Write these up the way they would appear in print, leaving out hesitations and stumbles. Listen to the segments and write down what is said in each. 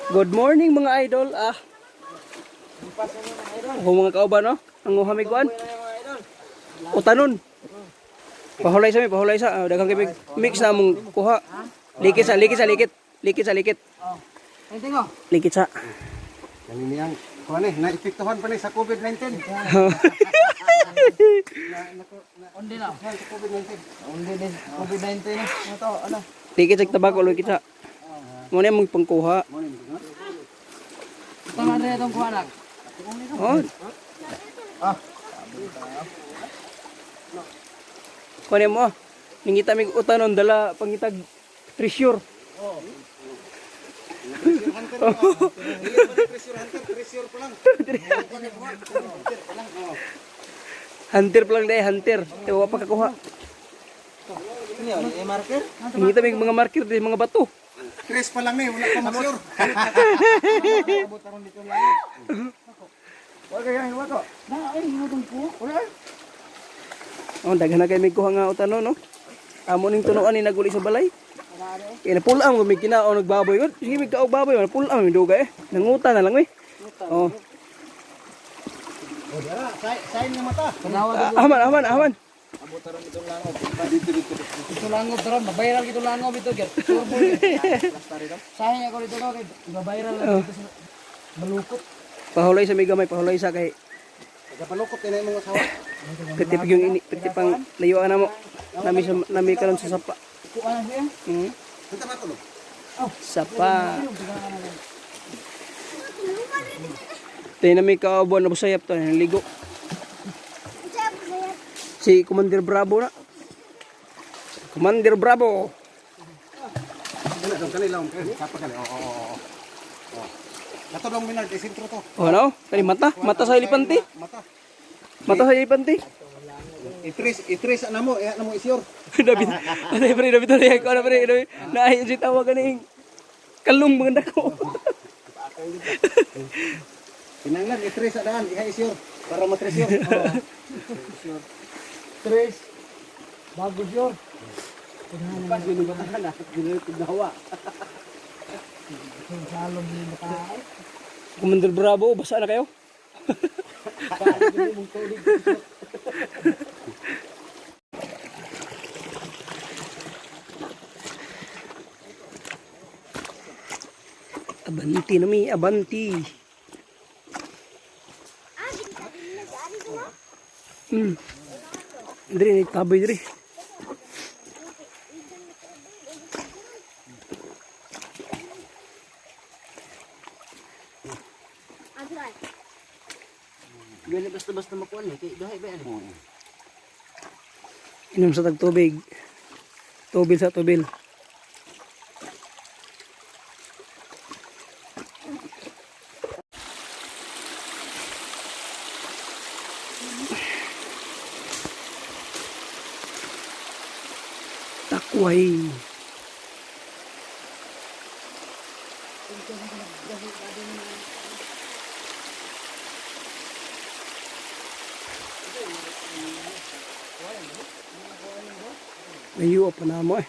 Good morning, mga idol. Ah. Ako mga kauban, no? Ang uhamig kuan. Utanon. Pahulay sa mi, pahulay sa. Ah, daghang kay mix na among kuha. Likit sa, likit sa, likit. Likit sa, likit. Likit sa. Kanini ang kuan eh, naepektuhan pa ni sa COVID-19. Undi na. Sa COVID-19. Undi din. COVID-19 na. Ano to? Ano? Likit sa tabako, likit sa. Mo na among pangkuha. Ito nga rin itong kuha lang. Oh. Kunin mo. Ningita mig utanon dala pangitag treasure. Treasure hunter. Oh. Treasure hunter, treasure pa lang. Hunter pa lang dai, hunter. Te wa pa kakuha. Ano yun? Marker? Ningita mig mga marker di mga bato. Tres pa lang ni, wala pa magsure. Wala kayo, wala ko. Na, ay, hinutong po. Wala. Oh, daghan na kay mig kuha nga utanon, no? Amo ning tunuan ni naguli sa balay. Kaya napulam ko mig kinao nagbaboy. Oh, sige mig kaog baboy, napulam mi duga eh. Nanguta na lang eh. Oh. Oh, dara, sign nga mata. Tanawa. Ah, aman, aman, aman. Dito, dito, dito. Ito langob taron, mabiral gito langob ito gyud. Turbo. Sayang ako dito no kay mabiral lang dito sa malukot. Pahulay sa mig gamay, pahulay sa kay Nagapalukot kay na imong asawa. pwede pa yung ini, pwede pang layuan na mo. Nami sa nami karon sa sapa. Kuha na siya. Punta ba to? Sapa. Tayo na may kaubuan na busayap to, ligo. Si Commander Bravo na. Commander Bravo. Dili dong kanila om kapa kani. Oo, oo, oo. Oh. Kato dong Minard, isintro to. Oh no, kani mata, mata sa elepante. Mata. Mata sa elepante. Itris, itris ana mo, iha na mo isyor. David, ano pre, David ano ko na pre, David. Naay si tawag kaning kalong mga dako. Kinanglan itris adaan, iha isyor para matresyor. Tres. Bago yun. Salom ni mata. Commander Bravo, basa na kayo. Abanti na mi, abanti. Diri ni taboy diri. Gani basta-basta makuha ni kay duhay ba ani. Inom sa tagtubig. Tubil sa tubil. Takway. Layo pa na mo eh.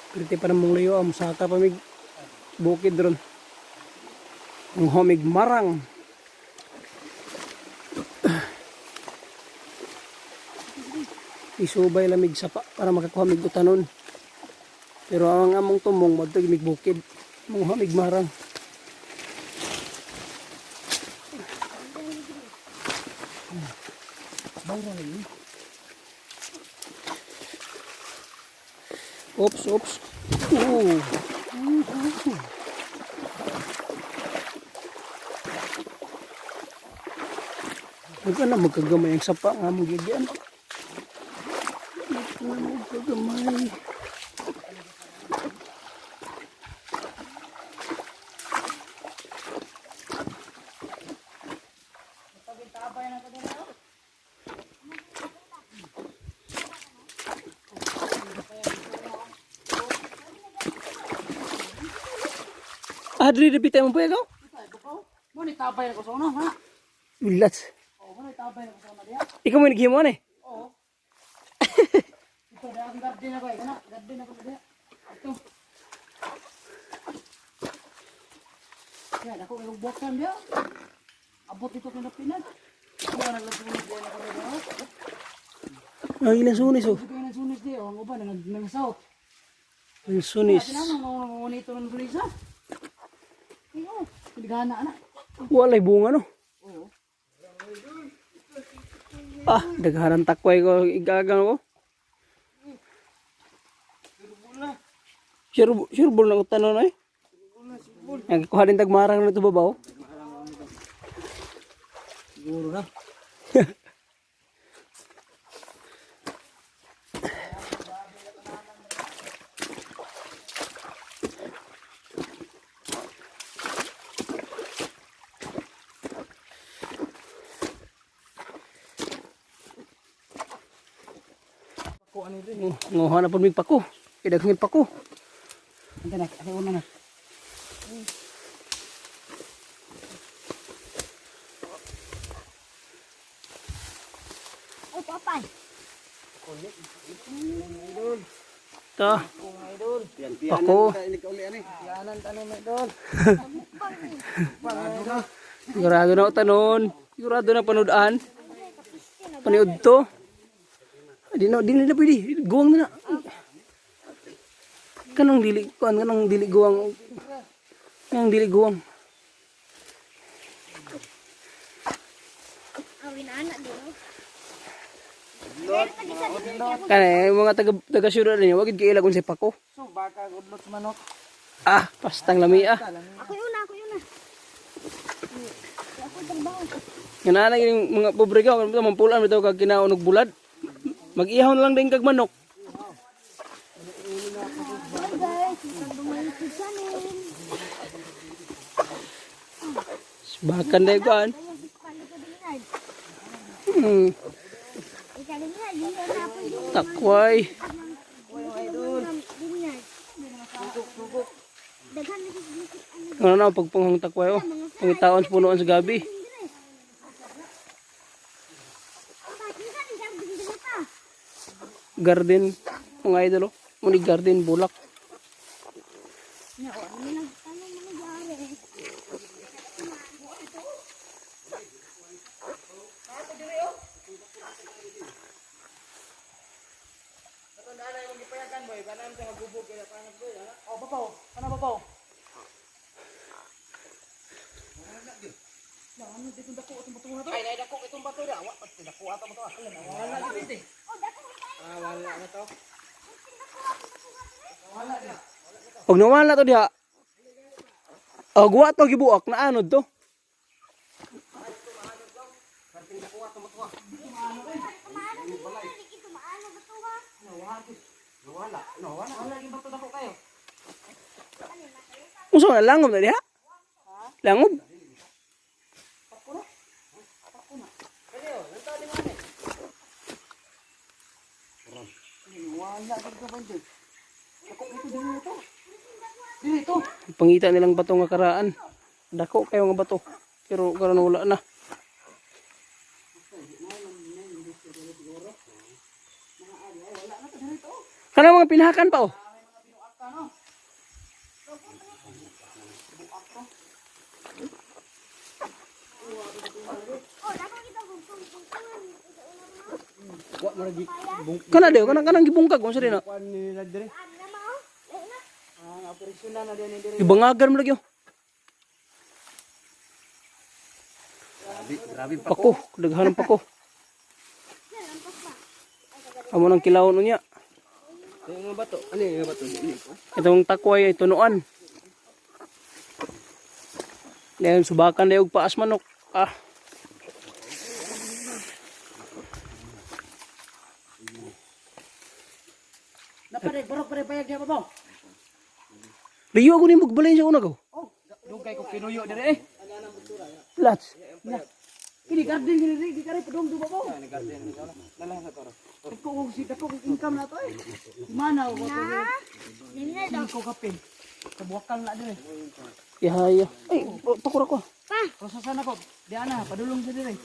Pero pa namong layo, ang saka pa mig bukid ron. Ang homig marang. Isubay lamig sapa para makakuha mig utanon. Pero ang among tumong madtog mig bukid. Mong homig marang. Oops, oops. Ooh. Huwag ka na magkagamay ang sapa nga mong gigyan. Huwag ka na magkagamay. Ah, diri diri tayo mo pa ikaw? Mo ni tabay na ko sa una ha. Ulat. Oh, mo ni tabay na ko sa una diya. Ikaw mo naghimo eh. Oo. Ito da ang garden ako eh. Kana, garden ako diya. Ito. Kaya ako kay buwakan dia. Abot ito kay napinan. Kuha na lang sunis dia na karo. Ang ilang sunis oh. Ito kay sunis dia, ang uban nang nang south. Ang sunis. Kinahanglan mo nito ng sunis ha. Iyo, piligana na. Walay bunga no. Oo. Ah, daghanan takway ko igagang ko. Sure, sure ball na ko tanon ay. Nagkuha din tagmarang na ito babaw. Siguro na. Nguha na po mig pako. Idaghangin pako. Ante na, ate una na. Oh, papay. Ta, Pian Pako. Yanan tanong mo idol. Sigurado na ako tanon. Sigurado na panudaan. Paniud to. Di na, di na pwede. Guwang na na. Kanang dili, kuan kanang dili guwang. Kanang dili guwang. Awin anak dito. Meron pa di sa dito. Kaya yung mga taga taga syudad niya, wag gid kailag sa pako. So baka gudlot sa manok. Ah, pastang lami ah. Ako yun, ako yun. Ako trabaho. Nga na yung mga pobre ka, kung mampulan bitaw kag kinaon og bulad. Mag-ihaw na lang din kag manok. Bye guys, welcome to my YouTube channel. Bakan dai kuan. Kaya gusto ko din na. Ikaw din na, di na na po yung Takway. Idol. Daghan na sa ano Ano na pagpunghang takway oh. Pangitaon sa punuan sa gabi. Garden mga idol oh. Muni garden bulak. Oh, babaw. Ano babaw? Ay, nay dako itong bato da. Wa pati dako ato mo to. Wala gid eh. Ah, wala na to. Pag nawala to diha. Oh, guwa to gibuak na anod to. Wala gid bato dako kayo. Unsa man langob na diha? Langob. Wala gid ko banjay. Dako ito dili ito. Dili ito. Pangita nilang bato nga karaan. Dako kayo nga bato. Pero karon wala na. Kanang mga pinahakan pa oh. Wa mo lagi bung Kana daw kanang kanang gibungkag unsa din na. kuan nila dire. Ah, operasyon na na din diri. Ibangagan mo lagi oh. Grabe, grabe pa. Pako, daghan ng pako. Amo nang kilawon unya. Yung mga bato, ano yung mga bato? Ini ko. Itong takway ay tunuan. Dayon subakan dayon og paas manok. Ah. Napare barok pare payag diha babaw. Riyo ako ni magbalay sa una ko. Oh, dugay ko kinuyo dire eh. Lats. Kini garden kini diri di kare padung do babaw. Dako ko si dako ko income na to eh. Mana ko to. Hindi ko kapin. Kabuakal na dire. Yahaya. Ay, pakura ko. Prosesan ako. Di ana padulong sa dire.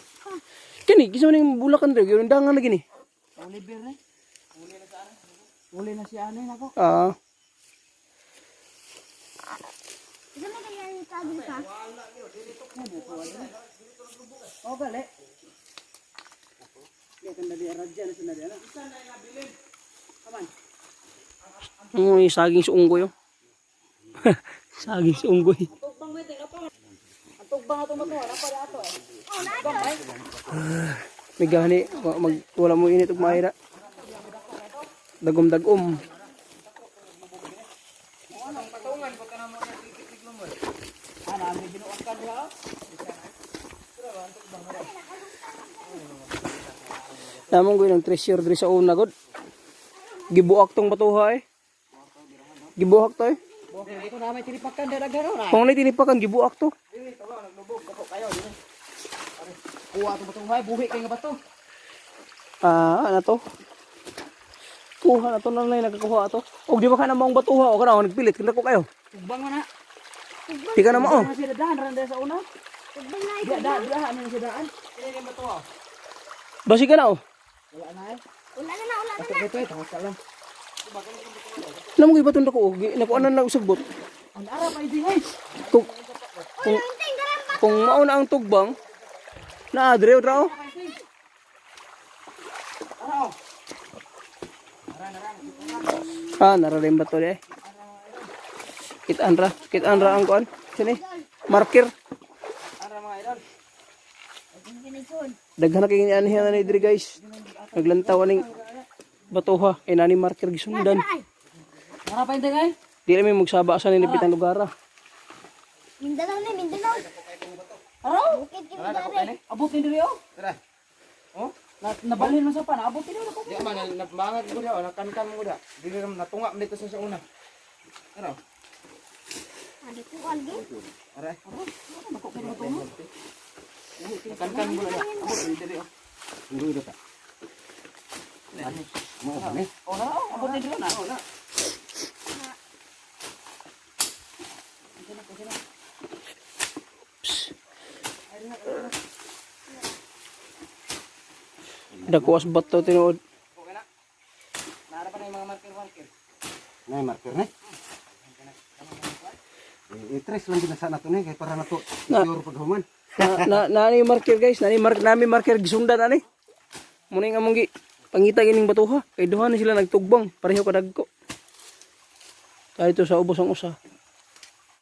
Kini gisa ning bulakan dre, gyud dangan lagi ni. Oliver ni. Uli na si ana nako. Ah. Isa man kaya yung saging pa. Oh, gali. Uy, saging sa unggoy oh. Saging sa unggoy. Ang tugbang ato matuwa, napa ato eh. May gani, wala mo init ug maayo na. Dagom-dagom. Namong goy ng treasure diri sa una god. Gibuak tong batuha eh. Gibuak to eh. Ito na may tinipakan daghan ora. Kung na tinipakan gibuak to. Kuha ato batuha, buhi kay nga bato. Ah, ano to? Kuha na to na lang nakakuha ato. Og di ba ka na maong batuha o kana nagpilit kanda ko kayo. Tugbang man na. Di ka na mao. Ano sila daan ran sa una? Tugbang na Di da da ano sila daan? Basi ka na oh. Wala na eh. Wala na na, wala na na. Ito ito, ka lang. Namo gyud baton ko. Nakuha na lang usagbot. Ang ara pa hindi ay. Kung Uy, inting garam pa. kung mao na ang tugbang na adre ra oh. Ah, naralim ba to eh? Kitaan ra ang kuan. Sini. Marker. Daghan na kay anihan na ni diri guys. Naglantaw aning batuha kay nani marker gisundan. Ay, Ara pa hindi ay. Di na may magsaba sa ninipitan lugar ah. Mindanao na, Mindanao. Ara. Bukid kini dare. Abot ni diri oh. Tara. Oh, na nabalhin man sa pa, naabot ni diri. Di man nabangat ko da, nakankan ko da. Dili ram natunga man dito sa una. Tara. Adi ko algi. Aray. Nakankan ko da. Abot dili oh. Unggoy da ta. Mo ba ni? Oh, na oh, abot ni diri na. Oh, na. Dako as bato tinuod. Nara pa na yung mga marker-marker. Nay marker ni. I-trace lang ginasa na to ni kay para na to secure paghuman. Na na nani marker guys, nani mark nami marker gisundan ani. Muna yung among gi pangita gining batuha. Kay duha ni sila nagtugbang, pareho kadagko. Dito sa ubos ang usa.